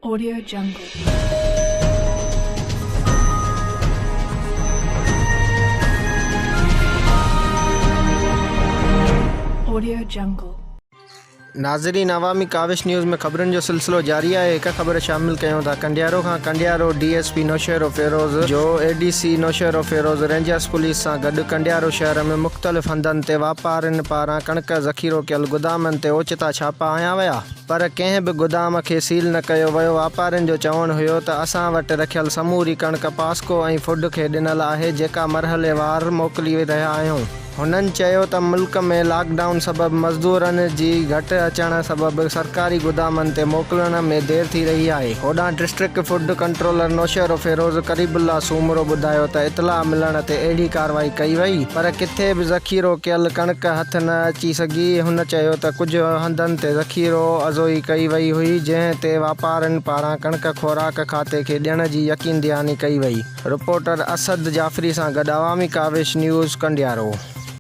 Audio Jungle. Audio Jungle. ناظرين عوامي ڪاوش news ۾ خبرن جو سلسلو جاري آهي هڪ خبر شامل ڪيون ٿا ڪنڊيارو کان Kandiaro D S P Naushahro Feroze جو A D C Naushahro Feroze rangers police سان گڏ ڪنڊيارو شهر ۾ مختلف هنڌن تي واپارين پاران ڪڻڪ ذخيرو ڪيل گدامن تي اوچتا ڇاپا هنيا ويا پر ڪنهن به گدام کي سيل نه ڪيو ويو، واپارين جو چوڻ هيو ته اسان وٽ رکيل سموري ڪڻڪ پاسڪو ۽ فوڊ کي ڏنل آهي جيڪا مرحليوار موڪلي رهيا آهيون. هنن چيو ته ملڪ ۾ لاڪ ڊائون سبب مزدورن جي گهٽ اچڻ سبب سرڪاري گدامن تي موڪلڻ ۾ دير ٿي رهي آهي. هوڏانهن district food controller Naushahro Feroze Qarib Ullah Soomro ٻڌايو ته اطلاع ملڻ تي اهڙي ڪارروائي ڪئي وئي پر ڪٿي به ذخيرو ڪيل ڪڻڪ هٿ نه اچي سگهي، هن چيو ته ڪجهه هنڌن تي ذخيرو ازوئي ڪئي وئي هئي، جنهن تي واپارين پاران ڪڻڪ خوراڪ کاتي کي ڏيڻ جي يقين دهاني ڪئي وئي. رپورٽر اسد جعفري سان گڏ عوامي ڪاوش نيوز ڪنڊيارو.